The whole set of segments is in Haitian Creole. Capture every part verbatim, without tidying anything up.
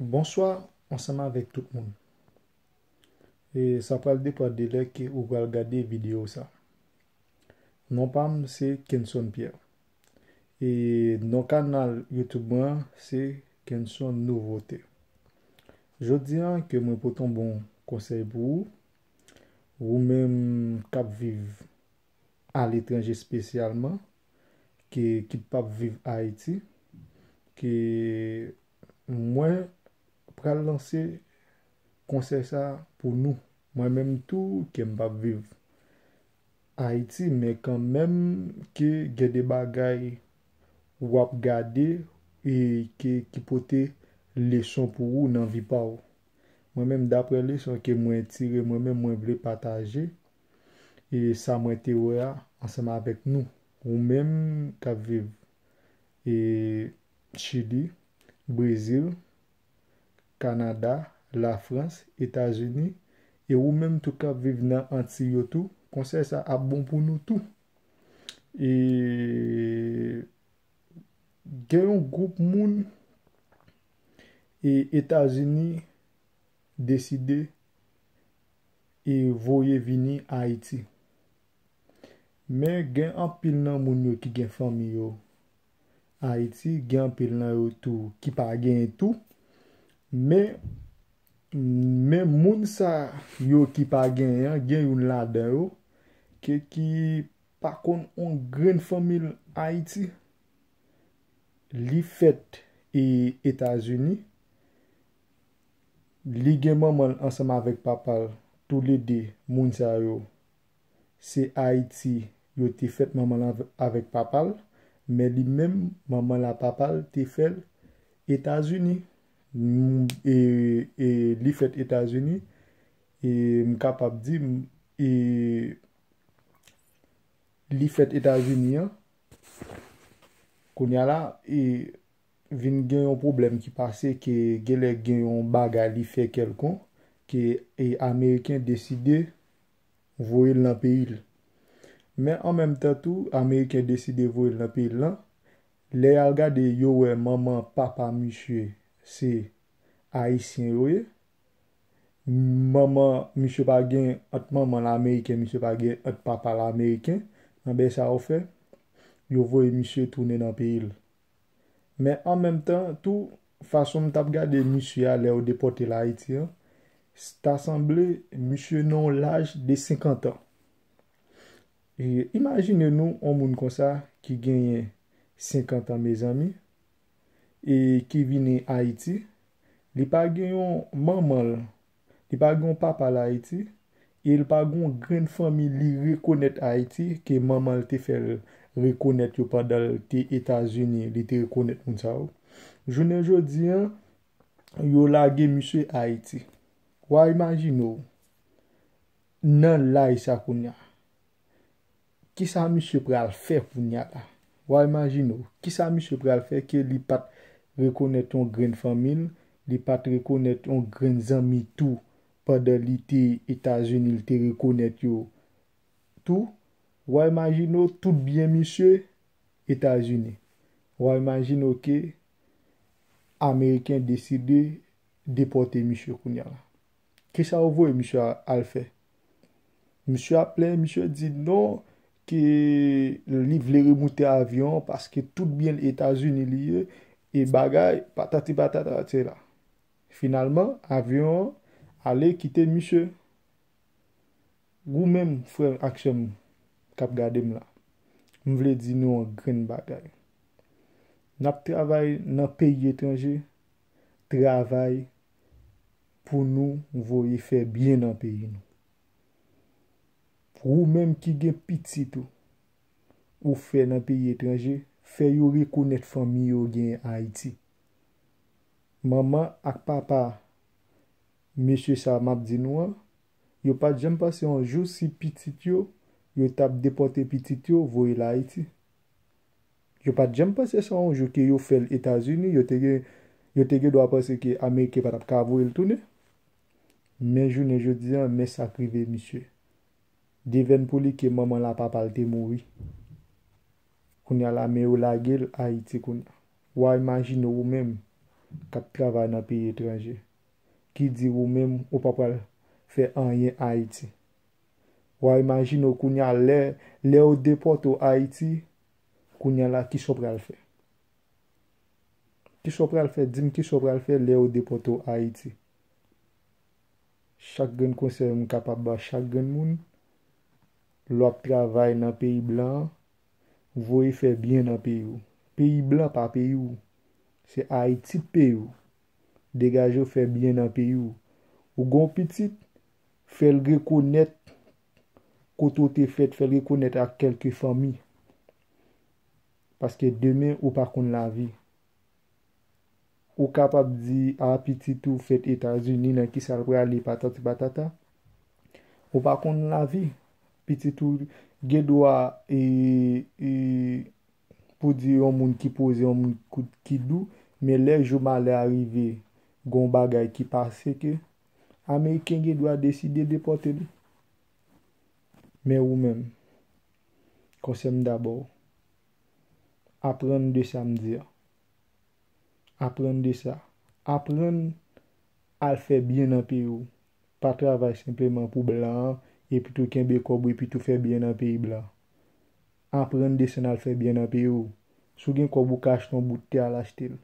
Bonswa ansanm avèk tout moun. E sa pral depann de lè ke ou pral gade videyo sa. Non pa m se Kenson Pierre. E non kanal YouTube mwen an se Kenson Nouvote. Jodi an ke mwen pote yon bon konsèy pou ou, ou menm k ap viv aletranje espesyalman, ke, ki p ap viv Ayiti, ke mwen pral lanse konsèy sa pou nou. Mwen menm tou, ke m p ap viv Ayiti, men kanmenm ke gen de bagay w ap gade e ke, ki pote leson pou ou nan vi pa w. Mwen menm, daprè leson ke mwen tire, mwen menm, mwen vle pataje e sa mwen te wè a ansanm avèk nou. Ou menm k ap viv e Chili, Brezil, Kanada, Lafrans, Etazini, e ou menm tou k ap viv nan Antiy yo tou, konsèy sa ap bon pou nou tou. E gen yon gwoup moun e Etazini deside e voye vini Ayiti. Men gen anpil nan moun yo ki gen fanmi yo Ayiti, gen anpil nan yo tou ki pa genyen tou. Men, men moun sa yo ki pa genyen an, gen youn ladan yo ke ki pa konn on grenn fanmi l Ayiti. Li fèt e Etazini. Li gen manman l ansanm avèk papa l. Toulede moun sa yo se Ayiti yo te fèt manman l avè- avèk papa l, men li menm, manman l a papa l te fè l Etazini. M- E, e li fèt Etazini, e m kapab di, m- e li fèt Etazini an, kounye a la, e vin gen yon pwoblèm ki pase, ke genlè gen yon bagay li fè kèlkonk, ke e Ameriken deside voye l nan peyi l. Men an menm tan tou, Ameriken deside voye l nan peyi l lan. Lè y al gade, yo wè manman papa misye se Ayisyen yo ye. Manman misye pa gen ant manman l Ameriken, misye pa gen ant papa l Ameriken. Anben sa yo fè, yo voye misye tounen nan peyi l. Men an menm tan tou, fason m t ap gade misye a lè yo depòte l Ayiti an, ta sanble misye nan yon laj de senkant an. E imajine nou yon moun konsa ki genyen senkant an, mezanmi, e ki vini Ayiti, li pa gen yon manman l, li pa gen yon papa l Ayiti, e li pa gen yon grenn fanmi li rekonèt Ayiti, ke manman l te fè l rekonèt yo pandan l te Etazini, li te rekonèt moun sa yo. Jounen jodi an, yo lage misye Ayiti. W a imajine w nan laj sa kounye a. Kisa misye pral fè kounye a la? W a imajine w, kisa misye pral fè ke li pa t rekonèt yon grenn fanmi l, li pa t rekonèt yon grenn zanmi tou, pandan li te Etazini, li te rekonèt yo tou. W a imajine w, tout byen misye Etazini. W a imajine w ke Ameriken deside depòte misye kounye a la. Kisa yo voye misye a- al fè? Misye ap plenyen, misye di non, ke li vle remoute avyon an paske tout byen l Etazini li ye, e bagay, patati patata, et cetera. Finalman, avyon an ale kite misye. Ou menm, frè ak sè m k ap gade m la, m vle di nou yon grenn bagay. N ap travay nan peyi etranje, travay pou nou voye fè byen nan peyi nou. Ou menm ki gen pitit ou, ou fè nan peyi etranje, fè yo rekonèt fanmi yo genyen Ayiti. Manman ak papa mesye sa m ap di nou an, yo pa t janm panse yon jou si pitit yo, yo t ap depòte pitit yo, voye l Ayiti. Yo pa t janm panse sa yon jou ke yo fè l Etazini, yo te gen, yo te gen dwa panse ke Ameriken pa t ap ka voye l tounen. Men jounen jodi an, men sa k rive misye. Devèn pou li ke manman l a papa l te mouri. Kounye a la, men yo lage l Ayiti kounye a. W a imajine w ou menm, k ap travay nan peyi etranje, ki di ou menm ou pa pral fè anyen Ayiti. W a imajine w kounye a lè, lè yo depòte w Ayiti, kounye a la, kisa w pral fè? Kisa w pral fè? Di m kisa w pral fè lè yo depòte w Ayiti? Chak grenn konsèy m kapab ba chak grenn moun, lè w ap travay nan peyi blan an, voye fè byen nan peyi w. Peyi blan pa peyi w. Se Ayiti k peyi w. Degaje w fè byen nan peyi w. Ou gen yon pitit, fè l rekonèt kote w te fèt, fè l rekonèt ak kèlke fanmi. Paske demen, ou pa konn lavi. Ou kapab di a pitit ou fèt Etazini, nan kisa l prale, patati patata. Ou pa konn lavi. Pitit ou gen dwa e, e, pou di yon moun ki poze, yon moun kout ki dou, men lè jou malè a rive, gon bagay ki pase ke Ameriken gen dwa deside depòte l. Men ou menm, konsèy m dabò, aprann de sa m di a. Aprann de sa. Aprann al fè byen nan peyi w. Pa travay senpleman pou blan an, epi tou kenbe kòb ou, epi tou fè byen nan peyi blan an. Aprann desann al fè byen nan peyi w. Si w gen kòb, ou ka achte yon bout tè, al achte l.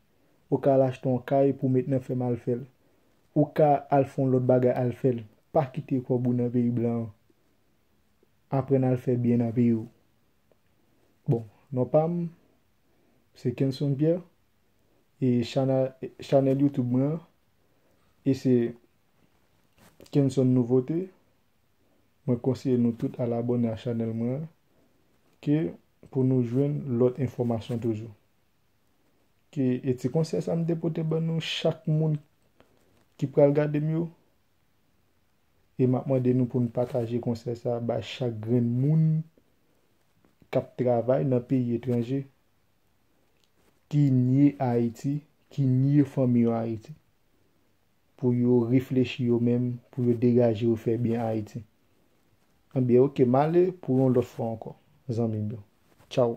Ou ka al achte yon kay pou w met nan fèm, al fè l. Ou ka al fè yon lòt bagay, al fè l. Pa kite kòb ou nan peyi blan an. Aprann al fè byen nan peyi w. Bon, non pa m, se Kenson Pierre. E chana-, chanèl YouTube mwen an, e se Kenson Nouvote. Mwen konseye nou tout al abòne a chanèl mwen an, ke pou nou jwenn lòt enfòmasyon toujou. Ke, e ti konsèy sa m te pote ban nou, chak moun ki pral gade m yo, e m ap mande nou pou n pataje konsèy sa a bay chak grenn moun k ap travay nan peyi etranje, ki nye Ayiti, ki nye fanmi yo Ayiti, pou yo reflechi yo menm, pou yo degaje yo fè byen Ayiti. Anben, oke, m ale pou yon lòt fwa ankò, zanmi m yo. Tchaw!